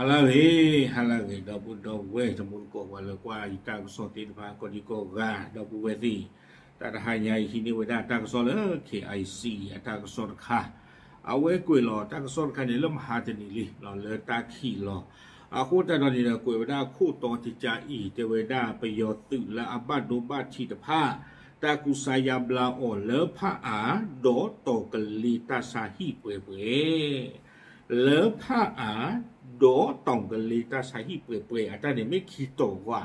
ဟါလၢအဂ့ၤ, ဟါလၢအဂ့ၤ ဒီပုၢ်ဒီဝဲၢ်တံၤသကိး ပှၤလၢကွၢ်ယတၢ်ကစီၣ်သ့ၣ်တဖၣ် ကိးဒံကိးဂၤ ဒီပုၢ်ဝဲၢ်သ့ၣ်, တၢ်တဟါညါအံၤ ဟံးန့ၢ်ဝဲဒၣ်တၢ်ကစီၣ်လၢ K I C အတၢ်ကစီၣ်တခါ, အဝဲကွဲးလီၤတၢ်ကစီၣ်တခါန့ၣ် လၢမဟါတနံၤလံ လၢတၢ်ခံးလီၤ. အဃိသတးဒီးန့ၣ်ဒီး ကွဲးဝဲဒၣ်ခိၣ်တီတကးအံၤ တဲဝဲဒၣ် ပယီၤသုးလၢအဘၣ်ဒိဘၣ်ထံးတဖၣ် တၢ်ကူစါယါဘျါအီၤလၢဖၣ်အၣ် ဒီးတီၤကလ့တၢ်ဆါဟံၣ်ပှဲၤပှဲၤ လၢဖၣ်အၣ် ဒီးတီၤကလ့တၢ်ဆါဟံၣ်ပှဲၤပှဲၤ အတၢ်န့ၣ်မ့ၢ်ခံတီၤဝဲ,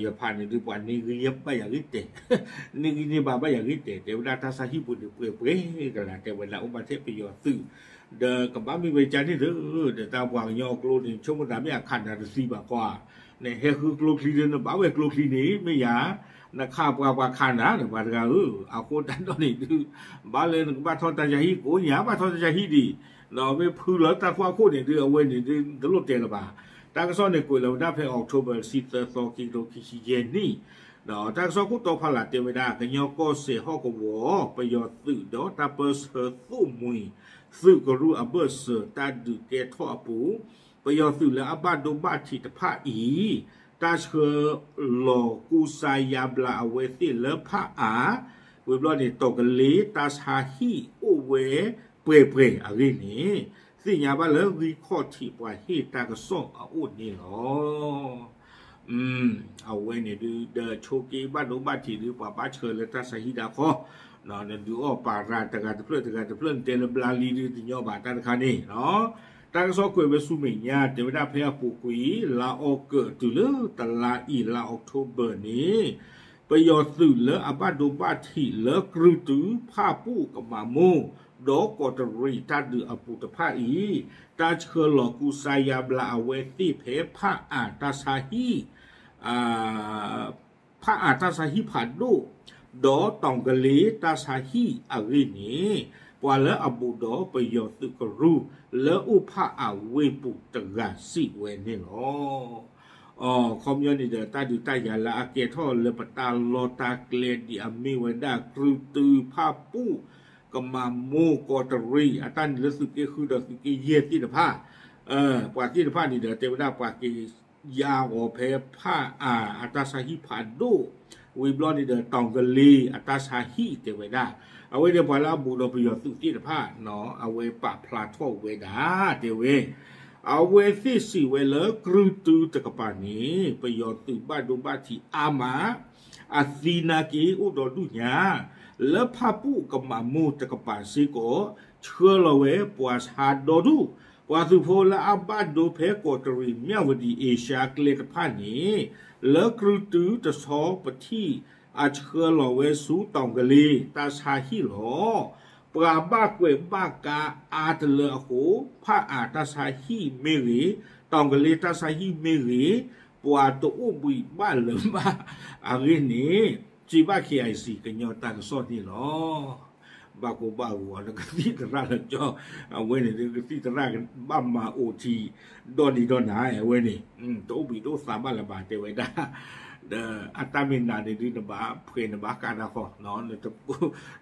ယဖးန့ၣ်ဒုး ပှၤန့ၢ်ဂံၢ်ဘါယၤဂ့ၤတဲာ်, န့ၢ်ဂံၢ်န့ၢ်ဘါဘၣ်ယၤဂ့ၤတဲာ် တဲဝဲဒၣ်တၢ်ဆါဟံၣ်ပှဲၤန့ၣ်ပှဲၤပှဲၤကလး တဲဝဲဒၣ်အိၣ်ဘၣ်ထဲပယီၤသုး, ဒီးကဘၣ်မ့ၢ်ဝဲကန့ၣ်ဒီး ဒီးတၢ်ပှၤကညီအကျိန့ၣ် ဆိကမိၣ်သးမ့ၢ်အခးနၤတသံဘၣ်ကွၢ်, နဟဲဃုကျိချံဒီး နဘၣ်ဝဲကျိချံန့ၣ် မ့ၢ်ယၤ နခးပှၤပှၤခးနၤဒီး ပှၤတဂၤဧၢ, အဃိသတးဒီးန့ၣ်ဒုး ဘၣ်လၢနကဘၣ်ထီၣ်တၢ်ဆါဟံၣ်ကိးညါ ဘၣ်ထီၣ်တၢ်ဆါဟံၣ်ဒံး, မ့ၢ်ဖုလီၤတၢ်သွၣ်ခိၣ်န့ၣ်ဒုး အဝဲန့ၣ်ဒုး တလိၣ်တဲလၢၤဘၣ်. တၢ်ကစီၣ်န့ၣ်ကွဲးလီၤဝဲဒၣ်ဖဲ October တဆံသၢသီ ခံကထိခံဆံယဲၢ်နံၣ်, ဒီးတၢ်ကစီၣ်ခိၣ်တီဖးလၢ်တဲဝဲဒၣ် ကညီကီၢ်စဲၣ်ဟီၣ်ကဝီၤ ပယီၤသုးဒီးတၢ်ပၢဆှၢသိၣ်မှံၤ သုးကရူၢ်အဘၢၣ်စၢၤတၢ်ဒုးကဲထီၣ်အပူၤ, ပယီၤသုးလၢအဘၣ်ဒိဘၣ်ထံးတဖၣ်အံၤ တၢ်ဆှၢလီၤကူစါယါဘျါအဝဲသ့ၣ်လၢဖၣ်အၣ်, ဝံၤဘျီန့ၣ် တီၤကလ့တၢ်ဆါဟံၣ်အိၣ်ဝဲပှဲၤပှဲၤအဂ့ၢ်န့ၣ် သ့ၣ်ညါဘၣ်လၢဂံၢ်ခီၣ်ထံးပှၤဟ့ၣ်တၢ်ကစီၣ်အအိၣ်န့ၣ်လီၤ. အဝဲန့ၣ်ဒုး ဒီးဆိက့ဘၣ်ဒိဘၣ်ထံးဒုး ပှၤဘၣ်ဆှၢလၢတၢ်ဆါဟံၣ်ဒၣ်ဃီ, နဒုးအီၣ်ပာ်ရၤတဂၤတဖျၢၣ်တဂၤတဖျၢၣ် နတဲလၢဘျါလံဒုးတညီဘၣ်တၢ်တခါန့ၣ်, တၢ်ကစီၣ်ကွဲးဝဲဆူမဲာ်ညါ တဲဝဲဒၣ်ဖဲအပူၤကွံာ် လါအီကူးတုၤလၢတလါအံၤ လါအီးကထိဘၢၣ် န့ၣ် ပယီၤသုးလၢအဘၣ်ဒိဘၣ်ထံးလၢကြုးတုဖၣ်ပူၣ်ကမးမိၢ် ဒီးကီးတရံးတၢ်ဒုးအပူၤတဖၣ်အံၤ တၢ်ဆှၢလီၤကူစါယါဘျါအဝဲသ့ၣ်ဖဲဖၣ်အၣ်တၢ်ဆါဟံၣ် ဖၣ်အၣ်တၢ်ဆါဟံၣ်ဖးဒိၣ် ဒီးတီၤကလ့တၢ်ဆါဟံၣ်အဂ့ၢ်န့ၣ် ပှၤလၢအဘူးဒီးပယီၤသုးကရူၢ် လၢအိၣ်ဖၣ်အၣ်ဝ့ၢ်ပူၤတဂၤစံးဝဲန့ၣ်လီၤ. အခီပညီန့ၣ်ဒီး တၢ်ဒုးတၢ်ယၤလၢအကဲထီၣ်လၢပတၢ်လီၢ်တၢ်ကျဲဒ်အမ့ၢ်ဝဲဒၣ် ကြုးတုဖၣ်ပူၣ် ကမးမိၢ်ကီးတရံး အတၢ်န့ၣ်လၢသုးက့ဃုဒီးသုးက့ယဲၢ်သ့ၣ်တဖၣ် ပှၤသ့ၣ်တဖၣ်န့ၣ်ဒီး တဲဝဲဒၣ်ပှၤက့ၤယါဂီၤဖဲဖၣ်အၣ်အတၢ်ဆါဟံၣ်ဖးဒိၣ် ဝံၤဘျီန့ၣ်ဒီး တီၤကလ့အတၢ်ဆါဟံၣ်တဲဝဲဒၣ် အဝဲန့ၣ်ပှၤလၢအဘူးဒီးပယီၤသုးသ့ၣ်တဖၣ် အဝဲပာ်ဖျါထီၣ်ဝဲဒၣ် တဲဝဲ အဝဲသ့ၣ်စံးဝဲလၢကြုးတုတကပၤန့ၣ် ပယီၤသုးဘၣ်ဒိဘၣ်ထံးအါမး အသံနာ်က့အိၣ်ဒီဒူၣ်ညါ လၢဖၣ်ပူၣ်ကမးမိၢ်တကပၤစ့ၢ်ကီး ဆှၢလီၤဝဲပှၤဆါဒီဒူၣ် ပှၤသုးဖိလၢအဘၣ်ဒိဖဲကီးတရံး မၠၣ်ဝတံၣ် အ့ရှါကျဲတဖၣ်န့ၣ် လၢကြုးတုတဆီပထံၣ် အဆှၢလီၤဝဲဆူတီၤကလ့တၢ်ဆါဟံၣ်လီၤ. ပှၤဘၣ်ကွဲးဘၣ်ကါအါတလၢအဃိ ဖၣ်အၣ်တၢ်ဆါဟံၣ်မ့ၢ်ဂ့ၤ, တီၤကလ့တၢ်ဆါဟံၣ်မ့ၢ်ဂ့ၤ, ပှၤတအိၣ်ဘှံးဘၣ်လၢၤဘၣ်အဂ့ၢ်န့ၣ် စံးဘၣ် K I C ကညီတၢ်ကစီၣ်န့ၣ်လီၤ. ဘၣ်ကိၢ်ဘၣ်ဂီၤ နကသံၣ်သရၣ်လၢကၠီ အဝဲန့ၣ် ကသံၣ်သရၣ်ဘၣ်မၤအိၣ်ထံး ဒီနံၤဒီနၤ အဝဲန့ၣ် တအိၣ်ဘှံးတအိၣ်သါဘၣ်လၢၤဘၣ် တဲဝဲဒၣ် ဒီးအတၢ်မ့ၢ်နၤန့ၣ်ဒုး နဘၣ်ဖှဲးနဘၣ်ကါတၢ်ဃီ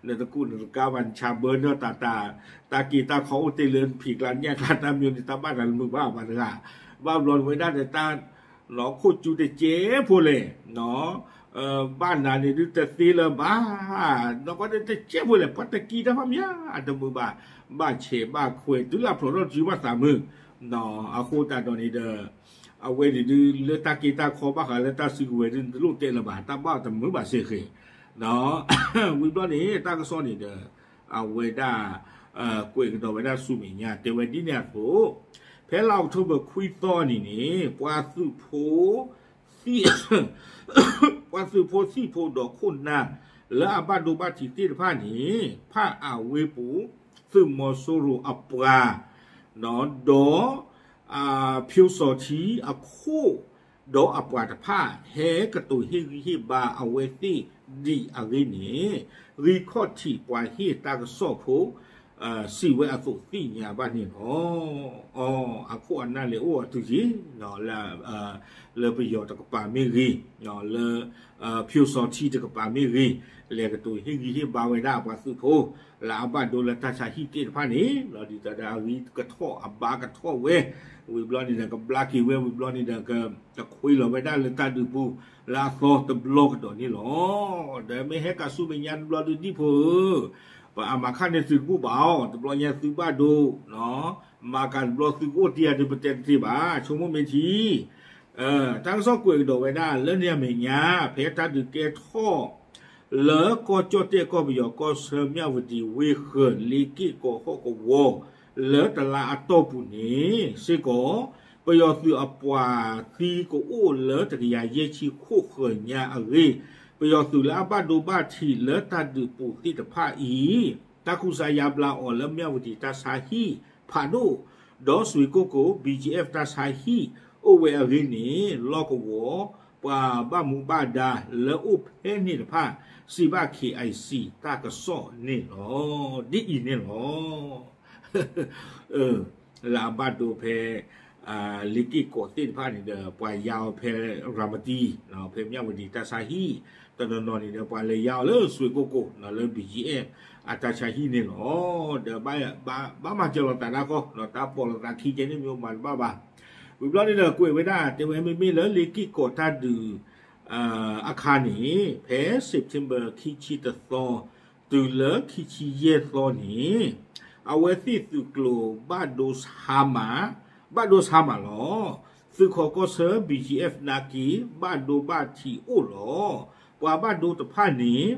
နတကူၣ်နတကါဘၣ် နဆါဘၢဒီးတၢ် တၢ်က့ၤတၢ်ခီအိၣ်တ့ၢ်လၢနဖံးကျါညၣ်ကျါ တၢ်မ့ၢ်န့ၣ် တၢ်ဘၣ်တၢ်တမုာ်ဘၣ် ပှၤတဂၤ ဘၣ်ဘျီဝဲဒၣ်ဒီးတၢ် ခိၣ်ကူတကဲဖိလဲၣ် ဘၣ်နၤန့ၣ်ဒုးတသ့လၢၤဘၣ် နီၢ်ကီၢ်တကဲဖိလဲၣ် ပှၤတကံတၢ်ဖးမး အတမုာ်ဘၣ် ဘၣ်ဆဲးဘၣ်ခွဲး တုၤလၢဖျိးထီၣ်စုဘၣ်သးမုာ် အဃိသတးဒီးန့ၣ်ဒီး အဝဲန့ၣ်ဒုး လၢတၢ်က့ၤတၢ်ခီဘၣ်ဃးလၢတၢ်စုကဝဲၤဒုး တလိၣ်တဲလၢၤဘၣ် တၢ်ဘၣ်တမုာ်ဘၣ်စ့ၢ်ကီး ဝံၤဘျီန့ၣ် တၢ်ကစီၣ်န့ၣ်ဒီး အဝဲဒၣ် ကွဲးကဒီးဝဲဒၣ်ဆူမဲာ်ညါ တဲဝဲဒ်န့ၣ်အသိး ဖဲလါအီးကထိဘၢၣ်ခွံသီအနံၤန့ၣ် ပှၤသုးဖိ ပှၤသုးဖိသံၣ်ဖိဒီးခိၣ်နၢ် လၢအဘၣ်ဒိဘၣ်ထံးသ့ၣ်တဖၣ်န့ၣ် ဖၣ်အၣ်ဝ့ၢ်ပူၤ သုးမီၤစိရိၤအပှၤ ဒီး ဖၠိစီၤထံအခိၣ် ဒီးအပှၤတဖၣ် ဟဲကတိၤဟ့ၣ်ဂံၢ်ဟ့ၣ်ဘါအဝဲသ့ၣ်ဒံးအဂ့ၢ်န့ၣ် ဂံၢ်ခီၣ်ထံးပှၤဟ့ၣ်တၢ်ကစီၣ်ဖိ စံးဝဲအသိးသ့ၣ်ညါဘၣ်န့ၣ်လီၤ. အခိၣ်အနၢ်လဲၤအိၣ်အတုၤက့ၤ လၢပယီၤတကပၤမ့ၢ်ဂ့ၤ, လၢ ဖၠိစီထံတကပၤမ့ၢ်ဂ့ၤ, လဲၤကတိၤဟ့ၣ်ဂံၢ်ဟ့ၣ်ဘါဝဲဒၣ်ပှၤသုးဖိ လၢအဘၣ်ဒိလၢတၢ်ဆါဟံၣ်သ့ၣ်တဖၣ်န့ၣ် လီၤဒ်သိးဒီးအဂံၢ်ကထီၣ်အဘါကထီၣ်ဝဲ, ဝံၤဘျီန့ၣ်ဒီးကဘျါက့ၤဝဲ, ဝံၤဘျီန့ၣ်ဒီး ကခွ့လီၤဝဲဒၣ်လၢတၢ်ဒုးပူၤ လၢအသီတဘျီကဒီးန့ၣ်လီၤ. ဒီးမ့ၢ်ဟဲကးဆူမဲာ်ညါတဘျီဒုဒ်ဖိဧၢ, ပအမၤခါန့ၣ်သုတဘူၣ်ဘၣ်အီၤ, တဘျီညါသုဘၣ်ဒိ မၤကးတဘျီသုကအိၣ်တ့ၢ်အဒုးပတဲတသ့ဘၣ်, ဆိကမိၣ်မ့ၢ်ထံ တၢ်ကစီၣ်ကွဲးကဒီးဝဲဒၣ်လၢန့ၣ်အမဲာ်ညါ ဖဲတၢ်ဒုးကဲထီၣ် လၢကီၢ်ကၠီၣ်တဲၣ်ကီၢ်ပယီၤကီၢ်ဆၢမၠၣ်ဝတံၤဝ့ၢ်ဃၢၤလ့က့ၢ်ကီးဟီၣ်ကဝီၤ လၢတလါအတီၢ်ပူၤန့ၣ်စ့ၢ်ကီး ပယီၤသုးအပှၤသံကအိၣ်လၢတကယၤယဲၢ်ဆံခိၣ်ဃၢၤညါအဂ့ၢ်, ပယီၤသုးလၢအဘၣ်ဒိဘၣ်ထံးလၢတၢ်ဒုးပူၤသ့ၣ်တဖၣ်အံၤ တၢ်ကူစါယါဘျါအီၤလၢမၠၣ်ဝတံၤတၢ်ဆါဟံၣ်ဖးဒိၣ်, ဒီးစွ့ၣ်ကိၣ်ကိၣ် ဘံၣ်ကၠံၣ်အဲၣ် တၢ်ဆါဟံၣ်အိၣ်ဝဲအဂ့ၢ်န့ၣ် လီၢ်ကဝီၤ ပှၤဘၣ်မူဘၣ်ဒါလၢအိၣ်ဖဲန့ၣ်တဖၣ် စံးဘၣ် KIC တၢ်ကစီၣ်န့ၣ်လီၤ. ဒ်အံၤန့ၣ်လီၤ. လၢအဘၣ်ဒိဖဲ လ့က့ၢ်ကီးသ့ၣ်တဖၣ်န့ၣ်ဒီး ပှၤယါအီၤဖဲရၤမတံ ဖဲမၠၣ်ဝတံၤတၢ်ဆါဟံၣ်, တနီၤနီၤန့ၣ်ဒီး ပှၤလဲၤယါအီၤလၢစွ့ၣ်ကိၣ်ကိၣ် လၢ ဘံၣ်ကၠံၣ်အဲၣ် အတၢ်ဆါဟံၣ်န့ၣ်လီၤ. ဒီးဘၣ်မၤစၢၤလိာ်သးတၢ်ဃီ တၢ်ပီၣ်လိာ်သးခံကဲန့ၣ်မ့ၢ်မၤတဘၣ်ဘၣ်. ဝံၤဘျီန့ၣ်ဒီး ကွဲးဝဲဒၣ် တဲဝဲမ့မ့ၢ်လၢလ့က့ၢ်ကီးတၢ်ဒုး အခါန့ၣ် ဖဲ September ခံဆံတသီ တုၤလၢခံဆံယဲၢ်သီန့ၣ် အဝဲသ့ၣ်သုးကျိၤဘၣ်ဒိဆါမး, ဘၣ်ဒိဆါမးလီၤ. သုးခိးကီၢ်ဆၢ ဘံၣ်ကၠံၣ်အဲၣ် နာ်က့ ဘၣ်ဒိဘၣ်ထံးအိၣ်လီၤ. ပှၤဘၣ်ဒိတဖၣ်န့ၣ်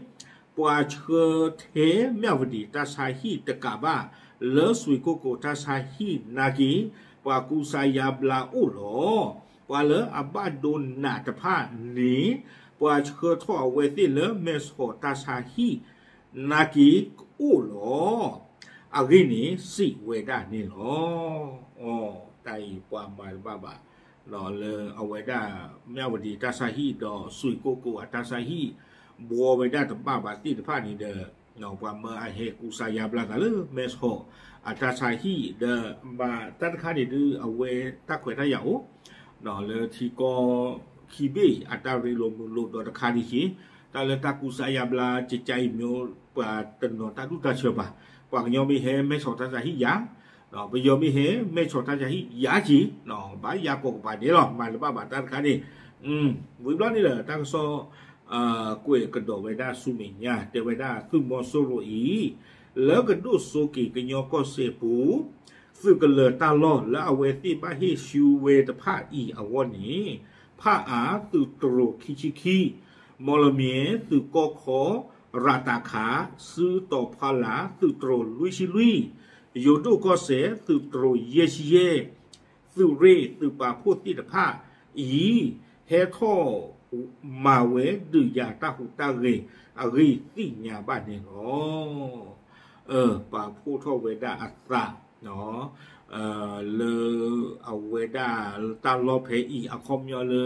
ပှၤဆှၢထဲမၠၣ်ဝတံၤတၢ်ဆါဟံၣ်တကးဘၣ် လၢစွ့ၣ်ကိၣ်ကိၣ်တၢ်ဆါဟံၣ်နာ်က့ ပှၤကူစါယါဘျါအိၣ်လီၤ. ပှၤလၢအဘၣ်ဒိနးတဖၣ်န့ၣ် ပှၤဆှၢထီၣ်အဝဲသ့ၣ်လၢမဲၢ်ဆီးတၢ်ဆါဟံၣ်နာ်က့အိၣ်လီၤ. အဂ့ၢ်န့ၣ်စံးဝဲဒၣ်န့ၣ်လီၤ. တၢ်အံၤပှၤမၤတဘၣ်ဘၣ် လၢအဝဲဒၣ် မၠၣ်ဝတံၤတၢ်ဆါဟံၣ်ဒီးစွ့ၣ်ကိၣ်ကိၣ်အတၢ်ဆါဟံၣ် ဘှီဝဲဒၣ်တဘၣ်ဘၣ်သ့ၣ်တဖၣ်န့ၣ်ဒီး ပှၤမၢအဟဲကူစါယါဘျါသးလၢမဲၢ်ဆီးအတၢ်ဆါဟံၣ်ဒီး မၤတၢ်တခါန့ၣ်ဒုးအဝဲတၢ်ခွဲးတၢ်ယာ်အိၣ် လၢထံကီၢ်ခံဘ့ၣ်အတၢ်ရ့လိာ်မုာ်လိာ်ဒီးတခါဒံးက့ၤ တၢ်လၢတၢ်ကူစါယါဘျါကကါအံၤမ့ၢ် ပှၤတနီၤတၢ်ဒူၣ်တၢ်ဆၢပၤ ပှၤကညီမ့ၢ်ဟဲမဲၢ်ဆီးတၢ်ဆါဟံၣ်ယါ ပယီၤမ့ၢ်ဟဲမဲၢ်ဆီးတၢ်ဆါဟံၣ်ယါက့ၤ ဘၣ်ယါကိးကပၤဒဲးလီၤ မၤတဘၣ်ဘၣ်တၢ်တခါန့ၣ် ဝံၤဘျီန့ၣ်ဒီး တၢ်ကစီၣ် ကွဲးကဒီးဝဲဒၣ်ဆူမဲာ်ညါ တဲဝဲဒၣ်သုးမီၤစိရိၤအံၤ လၢကဒိၣ်စိက့ၤကညီကီၢ်စဲၣ်ပူၤ သုးကလၢၤတၢ်လီၢ်လၢအဝဲသ့ၣ်ဘၣ်ဟ့ၣ်ဆူဝဲတဖၣ်အံၤအဂီၢ်န့ၣ် ဖၣ်အါသုးတရိးခံဆံခံ, မီၣ်လမၠဲၣ်သုးကီၢ်ခီ ရၤတၤခး စုတီၤဖီလာ်သုးတရိးလွံၢ်ဆံလွံၢ်, ယိၤဒိၣ်ကီၢ်စဲၣ်သုးတရိးယဲၢ်ဆံယဲၢ်, သုးရ့ၣ်သုးပာ်ဖှိၣ်သ့ၣ်တဖၣ်အံၤ ဟဲထီၣ်မၤဝဲဒုးယၤတၢ်ဟူးတၢ်ဂဲၤအဂ့ၢ်သ့ၣ်ညါဘၣ်န့ၣ်လီၤ. ပာ်ဖှိၣ်ထီၣ်ဝဲဒၣ်အသး လၢအဝဲဒၣ်တၢ်လီၢ်ဖဲအံၤအခီပညီလၢ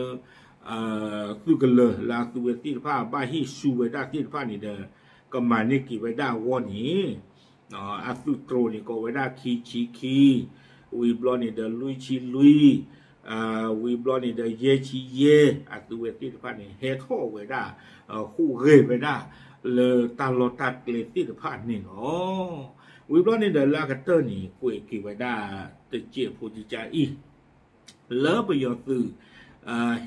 သုးကလၢၤလၢအသုးဝဲသ့ၣ်တဖၣ်ဘၣ်ဟ့ၣ်ဆူဝဲဒၣ်သ့ၣ်တဖၣ်န့ၣ်ဒီး ကမၤန့ၢ်က့ၤဝဲဒၣ်အဂီၢ်န့ၣ် အသုးတရိးန့ၣ်ကိးဝဲဒၣ်ခံဆံခံ, ဝံၤဘျီန့ၣ်ဒီးလွံၢ်ဆံလွံၢ်, ဝံၤဘျီန့ၣ်ဒီးယဲၢ်ဆံယဲၢ် အသုးဝဲသ့ၣ်တဖၣ်န့ၣ် ဟဲထီၣ်ဝဲဒၣ် ဟူးဂဲၤဝဲဒၣ် လၢတၢ်လီၢ်တၢ်ကျဲသ့ၣ်တဖၣ်န့ၣ်လီၤ. ဝံၤဘျီန့ၣ်ဒီးလၢအကတၢၢ်န့ၣ် ကွဲးက့ၤဝဲဒၣ်တစဲးဖိကကါအံၤ လၢပယီၤသုး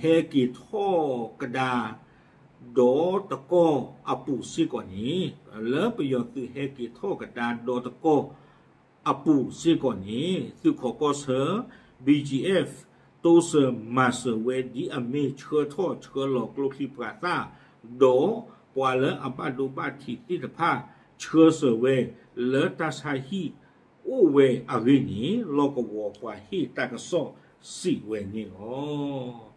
ဟဲက့ၤထီၣ်ကဒါ ဒီတကီၢ်အပူၤစ့ၢ်ကီးန့ၣ်, လၢပယီၤသုးဟဲက့ၤထီၣ်ကဒါဒီတကီၢ်အပူၤစ့ၢ်ကီးန့ၣ် သုးခိးကီၢ်ဆၢ ဘံၣ်ကၠံၣ်အဲၣ် တိစၢၤမၤစၢၤဝဲဒ်အမ့ၢ်ဆှၢထီၣ်ဆှၢလီၤကျိချံပှၤသၣ်, ဒီးပှၤလၢအဘၣ်ဒိဘၣ်ထံးသ့ၣ်တဖၣ် ဆှၢစၢၤဝဲ လၢတၢ်ဆါဟံၣ် အိၣ်ဝဲအဂ့ၢ်န့ၣ် လီၢ်ကဝီၤပှၤဟ့ၣ်တၢ်ကစီၣ်စံးဝဲန့ၣ်လီၤ.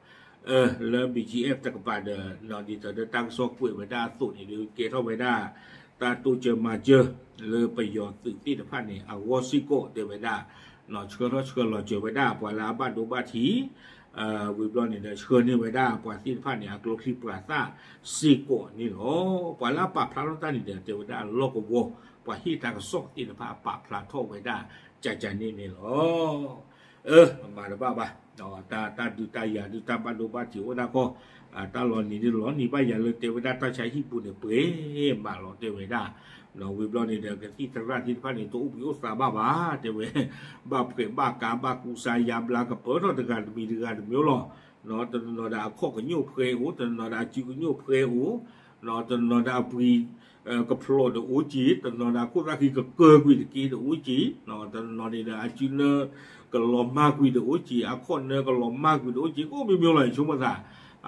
လၢ ဘံၣ်ကၠံၣ်အဲၣ် တကပၤဒီး ဒ်သိးဒီးတၢ်ကစီၣ်ကွဲးဝဲဒၣ်အသိးန့ၣ်ဒီး ကဲထီၣ်ဝဲဒၣ် တၢ်တိစၢၤမၤစၢၤ လၢပယီၤသုးသ့ၣ်တဖၣ်န့ၣ် အဂီၢ်စ့ၢ်ကီးတဲဝဲဒၣ် ဆှၢထီၣ်ဆှၢလီၤစၢၤဝဲဒၣ်ပှၤလၢအဘၣ်ဒိဘၣ်ထံး ဝံၤဘျီန့ၣ်ဒီး ဆှၢန့ၢ်ဝဲဒၣ်ပှၤသ့ၣ်တဖၣ်န့ၣ် အကျိချံပှၤသၣ်စ့ၢ်ကီးန့ၣ်လီၤ. ပှၤလၢအပာ်ဖျါထီၣ်တၢ်န့ၣ်ဒီး တဲဝဲဒၣ်လီၢ်ကဝီၤ ပှၤဟ့ၣ်တၢ်ကစီၣ်သ့ၣ်တဖၣ်ပာ်ဖျါထီၣ်ဝဲဒၣ် ကကန့ၣ်န့ၣ်လီၤ. အၢ မၤတဘၣ်ဘၣ်, တၢ်ဒုးတၢ်ယၤဒုး တၢ်ဘၣ်ဒိဘၣ်ထံးအိၣ်ဒၣ်ခီ, တၢ်လီၤနံၤဒုးလီၤနံၤဘၣ်ယၤလၢတဲဝဲဒၣ်တၢ်ဆါဟံၣ်ပူၤန့ၣ် ပှဲၤမးလီၤတဲဝဲဒၣ်, ဝံၤဘျီန့ၣ်ဒီး ကသံၣ်သရၣ်သ့ၣ်တဖၣ်န့ၣ် တအိၣ်ဘှံးအိၣ်သါဘၣ်ဘၣ် တဲဝဲ, ဘၣ်ဖှဲးဘၣ်ကါ ဘၣ်ကူစါယါဘျါ ကပၢၤထီၣ်တဂၤတမံၤတဂၤတမံၤလီၤ. တနီၤနီၤဒီးအခီၣ်ကညိၣ်ဖှဲးအိၣ်, တနီၤနီၤဒီးအစုကညိၣ်ဖှဲးအိၣ်, တနီၤနီၤဒီးအပှ့ၤ ကဖျိးတအိၣ်က့ၤ, တနီၤနီၤဒီးအခိၣ်သၣ်ဃံကကၢကွံာ်တက့ၢ်တအိၣ်က့ၤ, တနီၤနီၤန့ၣ်ဒီးအစုနၢကလီၤမၢ်ကွံာ်တအိၣ်က့ၤ, အခီၣ်နၢကလီၤမၢ်ကွံာ်တအိၣ်က့ၤ, ကိးမံၤမံၤလီၤ ယဆိကမိၣ်သး,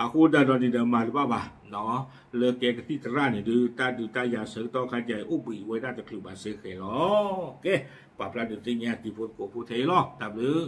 အဃိဒၣ်ဒီးန့ၣ်ဒီးမၤတဘၣ်ဘၣ်, လၢကဲကသံၣ်သရၣ်န့ၣ်ဒုး တၢ်ဒုးတၢ်ယၤဆၢကတီၢ်ခါကဲအိၣ်ဘှံးဝဲဒၣ်တချုးဘၣ်စ့ၢ်ကီးလီၤ. ကဲ, ပာ်ဖျါဒုးသ့ၣ်ညါတံၤဖိသကိးဖိထဲအံၤလီၤ. တၢ်ဘျုး